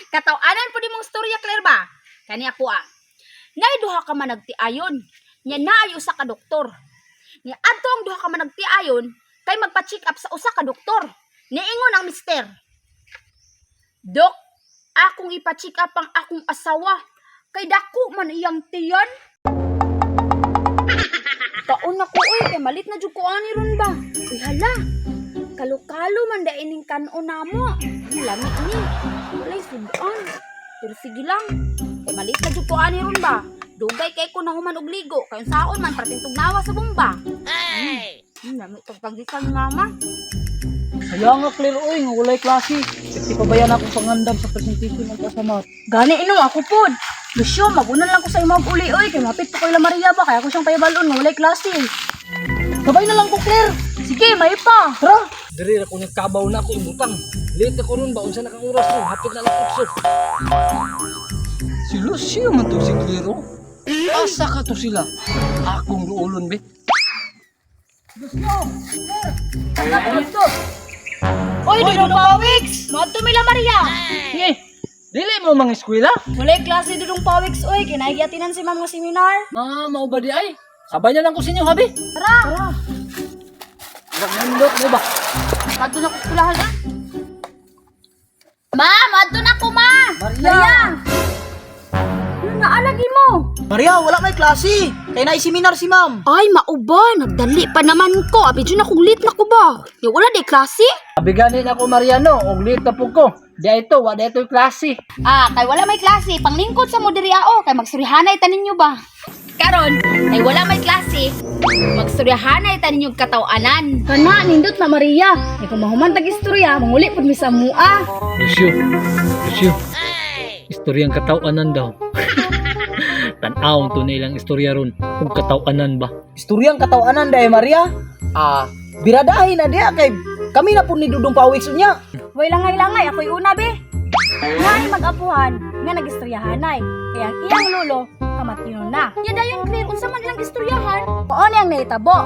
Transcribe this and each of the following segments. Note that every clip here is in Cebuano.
Katawanan po di mong storya, Claire ba? Kani ako ah. Nay duha ka man nagtiayon. Nya naay usa ka doktor. Nya adto ang duha ka man nagtiayon kay magpa-check up sa usa ka doktor. Niingon ang mister. "Dok, akong ipa-check up ang akong asawa kay dako man iyang tiyan." Kaon na ko oy, kay malit na jud ko ani ron ba. Uy hala. Kalukalo man da ining kanon namo. Ang lami ni. Walay sudan. Pero sige lang. Kay malit na jud ko ani ron ba. Dugay kay ko nahuman og ligo. Kay unsaon man prating tugnawa sa bomba. Hey. Lami tong pagikan ni mama. Kaya nga, Claire, oy, nga walay klase. Kasi pabayan akong pangandam sa presentation ng kasamat. Gani ino ako pod. Lucio, magunan lang ko sa imong uli oy kay mapit pa ko ila Maria ba kaya ko siyang payabalon nga walay klase. Sabay na lang ko, Claire. Sige, may pa. Tara! Diri ra ko nagkabaw na ako ibutang. Late ako ron ba unsa na kang oras ko? Hapit na lang utso. Si Lucio man to si Claire, oh. Asa ka to sila? Akong luulon be. Oy, Dudong Pawiks! Maadto mi la Maria. Eh, dili mo mga eskwela? Walay klase, Dudong Pawiks, oy kay nagiatinan si ma'am nga seminar. Ah, mao ba di ay? Sabay na lang ko sa inyo, habi. Tara. Tara. Nindot mo ba? Adto na ko eskwelahan ah. Ma, maadto na ko, ma. Maria! Ano naalagi mo? Maria, wala may klase. Kay na seminar si ma'am. Ay, mauba, nagdali pa naman ko. Abi jud akong late na ko ba? Ya wala di klase. Abi gani na ako, Mariano, og late na po ko. Di ito, wa di ito'y klase. Ah, kay wala may klase, panglingkod sa mo diri ao, kay magstoryahanay ta ninyo ba? Karon, kay wala may klase, magstoryahanay ta ninyo kataw-anan. Kana nindot na Maria. Kay kung mahuman tag istorya, manguli pud mi sa mua. Lucio, Lucio. Istoryang katawanan daw. Tan-awon to na ilang istorya ron. Kung katawanan ba? Istoryang katawanan dahil, Maria. Ah, biradahin na diya kay kami na po ni Dudong Pawiks unya. Way langay-langay, ako'y una be. Ngay mag-apuhan nga nagistoryahanay. Kaya ang iyang lolo kamatino na. Nya dayon, Claire, unsa man ilang istoryahan? Mao ni ang nahitabo.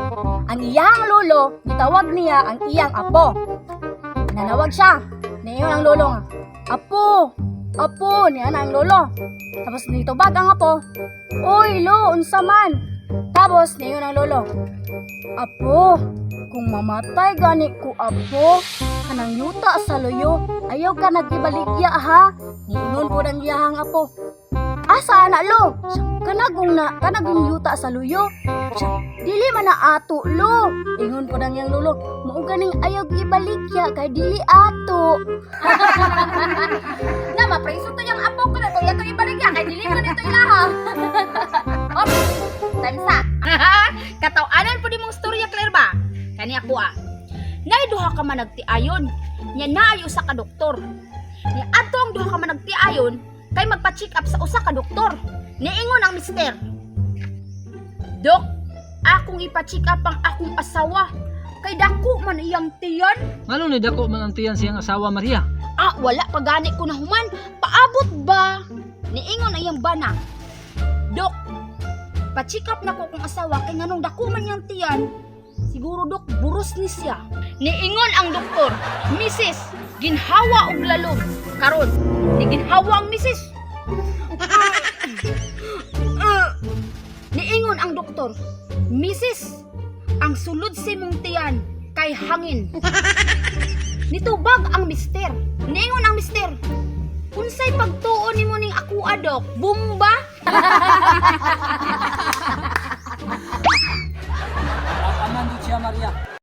Ang iyang lolo, gitawag niya ang iyang apo. Nanawag siya. Niingon ang lolo nga, "Apo, apo," niya na ang lolo. Tapos nitubag ang apo, "Uy, lo, unsa man?" Tapos niingon ang lolo, "Apo, kung mamatay gani ko, apo, kanang yuta sa luyo, ayaw ka nag-ibaligya ha." Niingon po ang iyahang apo, "Asa ana, lo?" Siya, "Kanagong na, kanagong yuta sa luyo." Siya, "Dili man na ato, lo." Ingon po nang iyang lolo, "Mao ganing ayaw ibaligya kay dili ato." Na mapreso to yang apo ko na kung ito ibaligya kay dili man ito ilaha. Op, time sa. Kataw-anan po di mong storya, Claire ba? Kani ako ah. Nay duha ka man nagtiayon. Nya naay usa ka doktor. Nya adto ang duha ka man nagtiayon kay magpa-check up sa usa ka doktor. Niingon ang mister. "Dok, akong ipa-check up ang akong asawa kay dako man iyang tiyan." Ngano ni dako man ang tiyan siyang asawa, Maria? Ah, wala pa gani ko na human. Paabot ba? Niingon ang iyang bana. "Dok, pa-check up na ko kong asawa kay nganong dako man niyang tiyan. Siguro, dok, buros ni siya." Niingon ang doktor, "Misis, ginhawa og lalom." Karon, ni ginhawa ang misis. Niingon ang doktor, "Misis, ang sulod sa imong tiyan kay hangin." Nitubag ang mister. Niingon ang mister, "Unsay pagtuon nimo ning ako, dok? Bumba?" Katawanan siya, Maria.